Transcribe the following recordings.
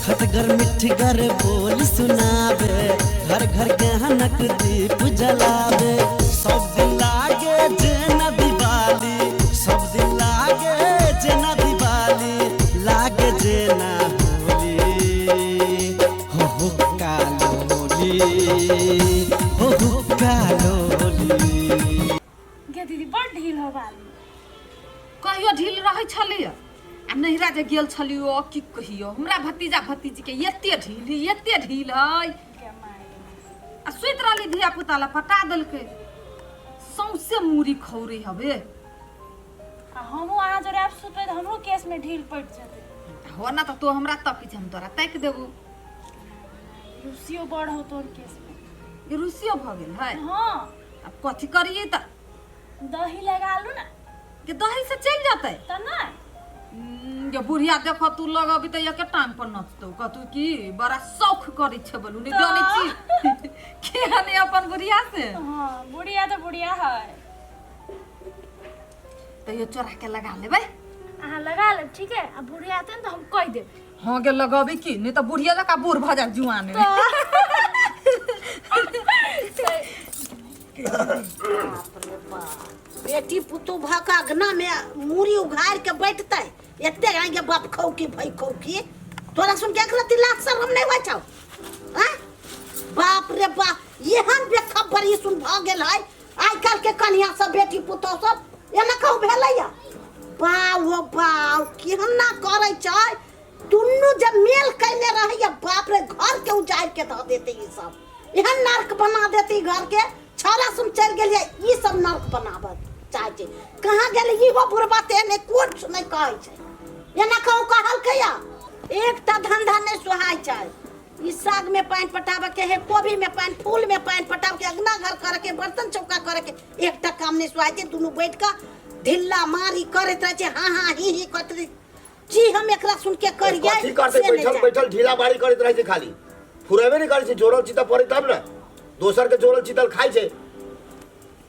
खटगर मिठगर बोल सुनाबे, घर घर गहनक दीप जलाबे। सब दिन लागे जेना दिवाली, सब दिन लागे जेना दिवाली, लागे जेना होली, हो हो कालोली, हो हो कालोली। गे दीदी, बड़ ढील हो बाल। कहियो ढील रहै छलियै आ नैहरा जे गेल छलियो, की कहियो, हमरा भतीजा भतीजी के एते ढील, एते ढील है। गे माय। आ सुति रहली, धिया पुता ला पटा देलकै, सौंसे मूड़ी खौरे हवे। आ हमहूँ अहाँ जोड़े आब सुतबै तऽ हमरो केसमे ढील पड़ि जेतै। हो ना, तऽ तो हमरा तकै छै, हम तोरा ताकि देबो। रूसियो बड़ हो तोर केसमे। ई रूसियो भऽ गेल है? हाँ। आब कथी करियै तऽ? दही लगा लू ना। के दही से चलि जेतै? तऽ नहि। जे बुढ़िया देखो तू लगबी तऽ एके टांग पर नचतौ, कहतू की बड़ा शौख करै छै। बोलू नहि जानै छी के हने अपन बुढ़िया से। हाँ, बुढ़िया तऽ बुढ़िया है। तैयो चोरा के लगा लेबै। अहाँ लगा लेब, ठीक है? आ बुढ़िया आते ने तऽ हम कहि देब। हाँ गे, लगबी की नहि तऽ बुढ़िया जकाँ बूढ़ भऽ जायब जुआन मे। बाप रे बाप, बेटी पुतोह भऽ कऽ अगना में मूड़ी उघारि के बैठतै एते आगे बाप खौ की भई खौ की। तोरा सुन के एक रत्ती लाज शरम नहि होइ छौ? आँय, बाप रे बाप, एहन बेखबर ई सुन भऽ गेल है आइ काल्हि के कन्या सब, बेटी पुतोह सब एना कहू भेलैया। बाउ हो बाउ, केहन करै छै दुनू जब मेल कैने रहैया। बाप रे, घर के उजाड़ के धऽ देते ई सब, एहन नर्क बना देते ई घर के। छौड़ा सुन चलि गेलियै, ई सब नर्क बनाबऽ चाहै छै। कहाँ गेलै इहो बुढ़बा? तेहने कुछ नहि कहै छै। एना कहू कहलकै या एकटा धंधा नहि सोहाइ छै। ई साग में पानि पटाबऽ के है, कोबी में पानि, फूल में पानि पटाबऽ के, अंगना घर करे के, बर्तन चौका करे के, एकटा काम नहि सोहाइ छै। दुनू बैठ कऽ ढिल्ला मारी करैत रहै छै, हाँ हाँ ही ही करैत रहै छी। हम एकरा सुन के करियै कथी करतै? से नहि बैठल जानि। बैठल ढीला बारी करैत रहै छै, खाली फुरेबे नहि करै छै। जोड़ल चितल पड़ै तब ने, दोसर के जोड़ल चितल खाइ छै।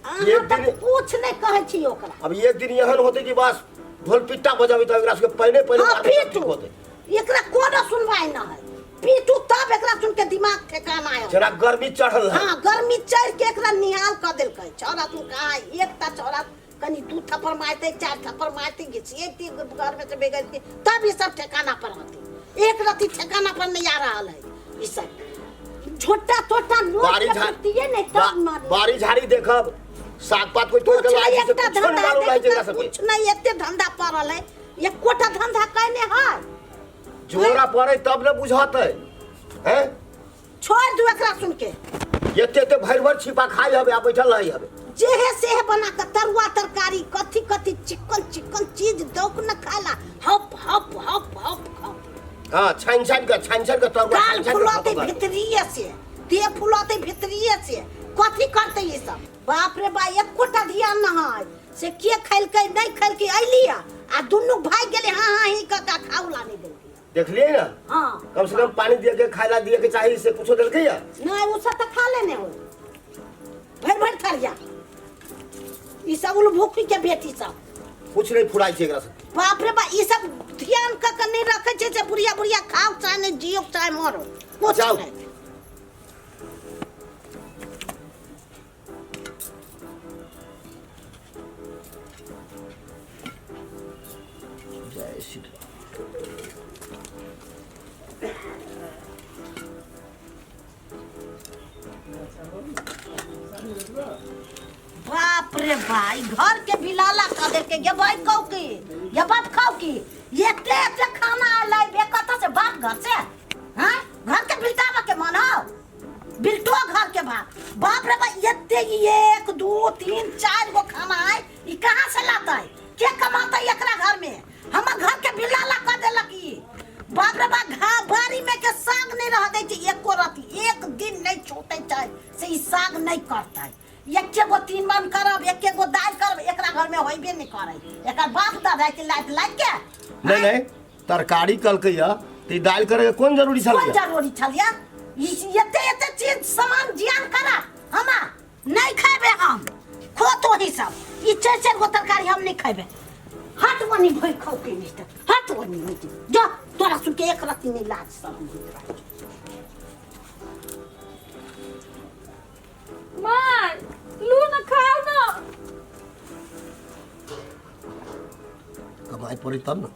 अहाँ एक तऽ दिन- कुछ नहि कहै छी ओकरा। अब एक दिन एहन होतै कि बस ढोल पिट्टा बजाबी तऽ एकरा सबके पहिने पहिने हाँ, मारबै तब पीटू। ठीक होतै। एकरा कोनो सुनवाई न है, पीटू तब एकरा सुन के दिमाग ठेकाना है। जेना गर्मी चढ़ल है। हाँ, गर्मी चढ़ के एकरा निहाल कऽ देलकै। छौड़ा तू कहा एकटा छौड़ा कनि दू थप्पड़ मारतै, चारि थप्पड़ मारतै, घिसिएती घर में से बेगैती, तब ई सब ठेकाना पर होती। एक रत्ती ठेकाना पर नहीं आ रहल है ई सब। झोटा तोटा नोच बाड़ी के झाड़ी पीटिए नहीं तब मारी। बाड़ी झाड़ी देखब, साग पात कोई तोड़ के कुछ लाए नहीं, छै, एकटा कुछो नहीं धंधा मालूम रहै छै एकरा देखना, सबके। कुछ नहीं, एते धंधा पड़ल है, एकोटा धंधा कैने है। जोड़ा पड़े तब ने बुझतै हैं। छोड़ दू एकरा सुन के। एते एते भरि भरि छिपा खाइ हबे आ बैठल रहै हबे। जेहे सेहे बना के तरुआ तरकारी कथी कथी चिकन चिकन चीज दौक न खाला, हप हप हप हप हप। हाँ, छानि छानि के, छानि छानि के तरुआ, गाल छानि छानि के फुलौते खतम कर। भितरिये से, देह फुलौते भितरिये से, कथी करते ई सब? बाप रे बा, एकोटा ध्यान न है से के खैलकै नहीं खैलकै। अइली आ दुनू भाग गेलै, हाँ हाँ ही कऽ के खाउ ला नहीं देलकै। देखलिए ना? हाँ। कम से कम पानी दिए के, खाए ला दिए के चाहिए, से कुछो देलकै या? नहीं, वो सब तो खा लेने हो भर भर थरिया। ई सब उलभूखी के बेटी सब। कुछ नहीं फुराइ छै एकरा सब। बाप रे बा, ई सब ध्यान क के नहीं रखे छै से बुढ़िया बुढ़िया खाओ चाहे नहीं, जियो चाहे मरो, कुछ जाओ। नहीं। जय श्री राम। बाप रे भाई, घर के बिलाला कर देलकै। ये भाई कहू की, ये बाप खाऊ की, एते एते खाना आलै बे कतऽ से? बाप घर से? हाँ, घर के बिलटाबऽ के मन हौ? बिलटो घर के बाप। बाप रे बा, एते एक दू तीन चार गो खाना है, ई कहाँ से लातै? के कमातै एकरा घर में? हमर घर के बिलाला कर देलक ई। बाप रे बा, घा बाड़ी में के साग नहीं रह दै छै एको रति, एक दिन नहीं छूटै छै से ई साग नहीं करतै। एके गो तीमन करब, एके गो दालि करब, एकरा घर में होइबे नहीं करै। एकर बाप दादा के लाइट लाइट के। नहीं नहीं, तरकारी कलकै या तऽ ई दालि करे के कोन जरूरी छल? कोन जरूरी छल या ई? एते एते चीज सामान जियान करा हमा नहीं खेबे हम। खो तो ही सब ई चार चार गो तरकारी हम नहीं खेबे। हट वनी भई खाओ के नहीं त हट वनी नहीं जा। तोरा सुन के एक रत्ती नहीं लाज शरम होइत रहै छौ। माय लू ना खाओ ना। कमाइ पड़ै तब ने।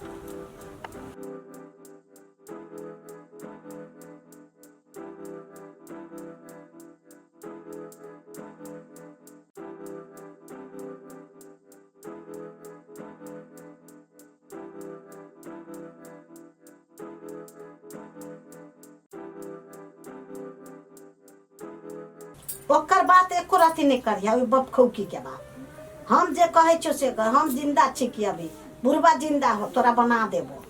ओकर बात एको रत्ती नहि करिहे, ओहि बपखौकी के बात। हम जे कहै छियौ से कर। हम जिंदा छी कि अभी बुढ़बा जिंदा हो, तोरा बना देबो,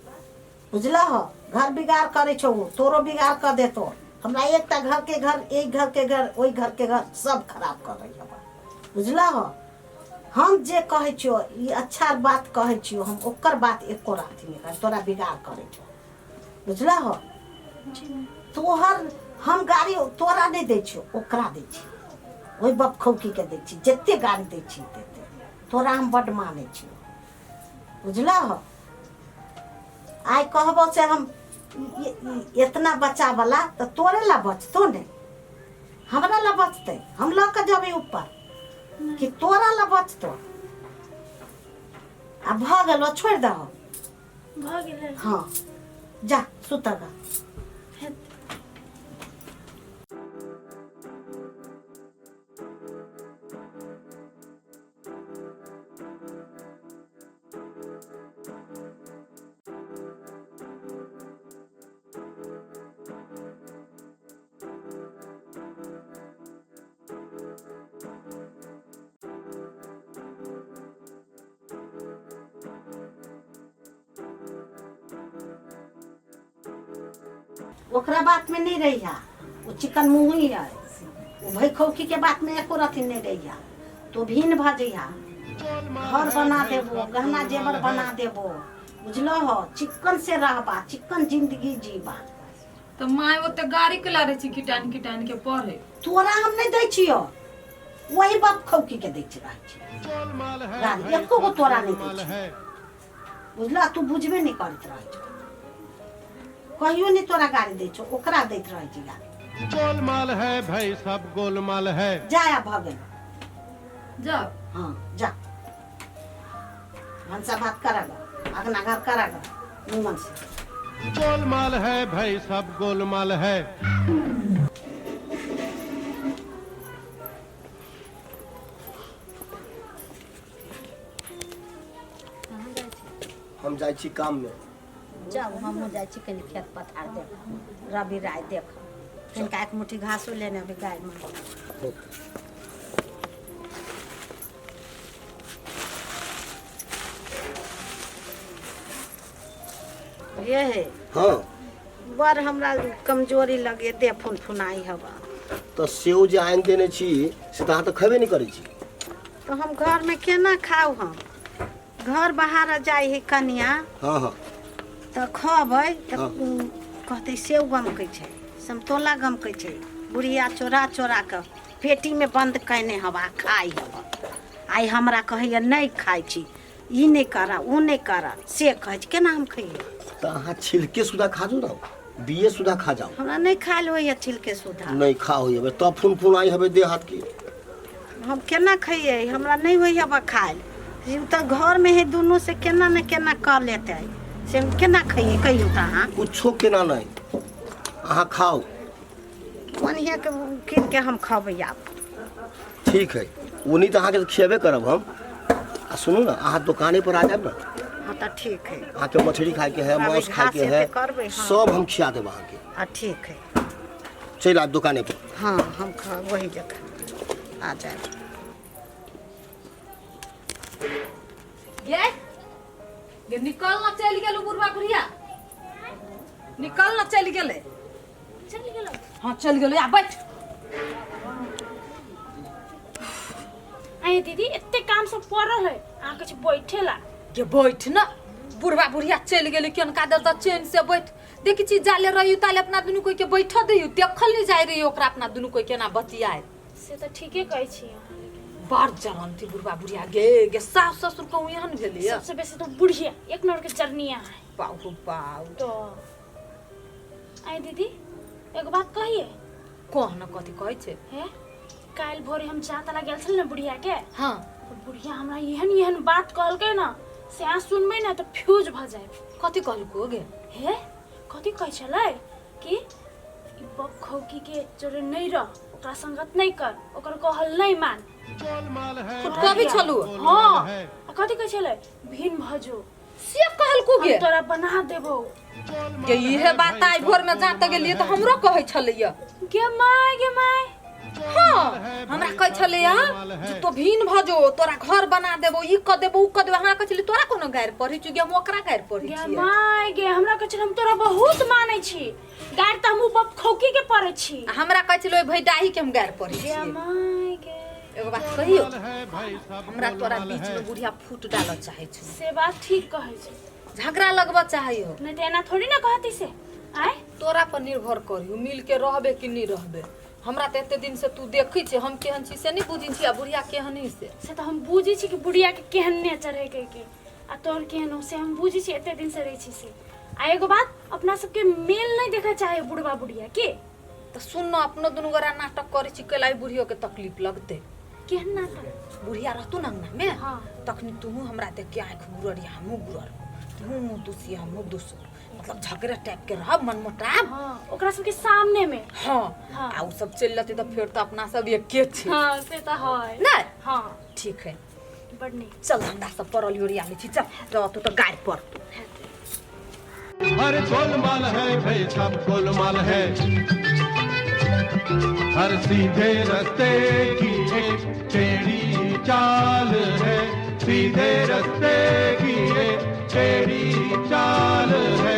बुझलह? घर बिगाड़ करै छौ ओ, तोरो बिगाड़ कऽ देतो। हमरा एकटा घर के घर, एक घर के घर, ओहि घर के घर सब खराब करै हबा, बुझलह? हम जे कहै छियौ ई अच्छा बात कहै छियौ हम, ओकर बात एको रत्ती नहि कर, तोरा बिगाड़ करै छौ, बुझलह? तोहर हम गाड़ी तोरा नहि दै छियौ, ओकरा दै छियौ, ओहि बपखौकीके दै छी। जते गाड़ी दै छी तते तोरा हम बड्ड मानै छियौ, बुझलह? आइ कहबो से हम इतना बच्चा वाला तऽ तोरे ला बचतो ने, हमरा ला बचतै? हम लऽ कऽ जेबै ऊपर कि तोरा ला बचतो? आ भऽ गेलो, छोड़ि दहो। भऽ गेलै। हँ, जा सुतऽ गा। ओकरा बात में नहीं रही है, वो चिकन मुँह ही है। वो भई खौकी के बात में एको रथी नहीं रही है, तो भीन भऽ जइहा। घर बना देबो, गहना जेवर बना देबो, बुझलो हो? चिकन से रहबा, चिकन जिंदगी जीबा। तऽ माय ओते गाड़ी के ला रहे छी किटान किटान के पढ़े। तोरा हम नहीं दै छियो, वही बाप खौकी के दै रहै छियो गाड़ी, एको गो तोरा नहीं दै छियो, बुझला? तू बुझबे नहीं करैत रहै छौ, कहियो नहीं तोरा गाड़ी दै छौ, ओकरा दैत रहै छी गाड़ी। गोलमाल है भाई, सब गोलमाल है। जा, आ भऽ गेल। जाओ। हाँ, जा, भनसा भात करा ग, अगना घर करा ग निमन से। गोलमाल है भाई, सब गोलमाल है। हम जाइ छी काम में। जाउ, हमहूँ जाइ छी कनि खेत पथार देख, रबी राय देख, कनिका एक मुट्ठी घासो लेने अबै गाय में। ये हे। हाँ। बड़ हमरा कमजोरी लगे, देह फुनफुनाई हवा। तऽ सेव जे आनि देने छी से तऽ अहाँ तऽ खेबे नहि करै छी। तऽ हम घरमे केना खाउ? हम घर बाहर जाइ है कनिया। हाँ हाँ। तऽ खबै तऽ हाँ। कहतै सेव गमकै छै, समतोला गमकै छै, बुढ़िया चोरा चोरा कऽ पेटीमे बन्द कयने हवा खाइ हवा। आइ हमरा कहैया नहि खाइ छी, ई नहि करऽ, ओ नहि करऽ, से कहै छै, केना हम खैयै? तऽ अहाँ छिलके सुधा खा जाउ ने, बिये सुधा खा जाउ। हमरा नहि खायल होइया छिलके सुधा। नहि खा होइए तब फुन फुन आई हबे देह हाथ की। हम केना खैयै? हमरा नहि होइया बा खायल। ई तऽ घरमे है दुनू से केना ने केना कऽ लेतै, से हम केना खैयै कहियौ तऽ अहाँ? कुछो केना नहि, अहाँ खाउ। ओनहिए के कीन के हम खबै आब। ठीक है, ओनी तऽ अहाँके खियेबे करब हम। आ सुनू ने, अहाँ दोकाने पर आ जायब ने। हाँ तऽ ठीक है। अहाँके मछली खायके है, अभी मांस घास खायके है, हेतै करबै, हाँ। सब हम खिया देब अहाँके। आ ठीक है। चलि आयब दोकाने पर। हाँ, हम खा वही जगह आ जायब। गे गे, निकल ना, चलि गेल बुढ़वा बुढ़िया, निकल ना, चलि गेलै। चलि गेलौ? हाँ, चलि गेलै, आ बैठ। आइ दीदी, एते काम सब पड़ल है, अहाँ कहै छी बैठे ला। गे बैठ ना, बुढ़वा बुढ़िया चलि गेलै, केनका दल तऽ चैन से बैठ। देखै छी, जाले रहियो ताले अपना दुनू कोई के बैठ दियौ, देखल नहीं जाय रहियो ओकरा, अपना दुनू कोई केना बतियाए। से तऽ ठीके कहै छी अहाँ, लेकिन बड़ जलन थी बुढ़वा बुढ़िया गे। गे, सास ससुर कहूँ एहन भेलै? सबसे बेसी तो बुढ़िया एक नंबर के जरनिया है। बाप हो बाप। तो आइ दीदी, एगो बात कहिए? कह न, कथी कहै छै? हे, काल्हि भोरे हम जातला गेल छल ने बुढ़िया के। हाँ। तो बुढ़िया हमरा एहन एहन बात कहलकै न से अहाँ सुनबै ने तऽ फ्यूज भऽ जायब। कथी कहलको गे? हे, कथी कहै छलै कि ई बप खौकी के जोरे नहि रह, ओकरा संगत नहि कर, ओकर कहल नहि मान। गोलमाल है। फुटकबी छलू? हाँ। आ कथी कहै छलै, भिन भऽ जो। से कहलको गे? हम तोरा बना देबौ। गे, इहे बात आइ भोर में जात गेलियै तऽ हमरो कहै छलैया। गे my, गे my. हाँ, हमरा कहै छलैया जे तो भिन भऽ जो, तोरा घर बना देबौ, ई कऽ देबौ, ऊ कऽ देबौ। हमरा कहै छलै, तोरा कोनो गारि पढ़ै छियौ गे? हम ओकरा गारि पढ़ै गे छियै। My गे, हमरा कहै छलै हम तोरा बहुत मानै छी, गारि तऽ हमहूँ बप खौकी के पढ़ै छी। आ हमरा कहै छलै ओहि भैडाही के हम गारि पढ़ै गे छियै। My गे। एगो बात कहियौ? है भाई सब हमरा तोरा गोलमाल बीच है। में बुढ़िया फूट डालऽ चाहै छौ। से बात ठीक कहै छै। झगड़ा लगबऽ चाहै हो। नहि तऽ एना थोड़ी ने कहती से आँय। तोरा पर निर्भर करियो, मिल के रहबे कि नहि रहबे। हमरा तऽ एते दिन से तू देखै छै हम केहन छी से नहि बुझै छी, आ बुढ़िया केहन है से। से तऽ हम बुझै छी कि बुढ़िया के केहन नेचर है कहिके, आ तोहर केहन हो से हम बुझै छी, एते दिन से रहै छी से। आ एगो बात, अपना सबके मेल नहि देखऽ चाहे बुढ़बा बुढ़िया के। तऽ सुन न, अपनो दुनू गोरा नाटक करै छी, कैला बुढ़ियो के तकलीफ लगतै। केहन नाटक? बुढ़िया रहतू न अंगना में। हाँ। तखनी तूहू हमरा देख के आँखि गुररिया, हमहूँ गुरर, तूहू मुँह दुसिया, हमहूँ दुसू, मतलब झगड़ा टाइप के रहब, मनमुटाव। हाँ, ओकरा सबके सामने में। हाँ। हाँ। आ उ सब चलि जेतै तऽ फेर तऽ अपना सब एके छी। हाँ, से तऽ है। नहि? हाँ। ठीक है। बड नीक। चल, हमरा सब पड़ल ओरिया लै छी, चल, रहतू तऽ गारि पड़तू। हेतै। हर गोलमाल है भाई सब गोलमाल है, हर सीधे रास्ते की एक टेढ़ी चाल है, सीधे रास्ते की एक टेढ़ी चाल है।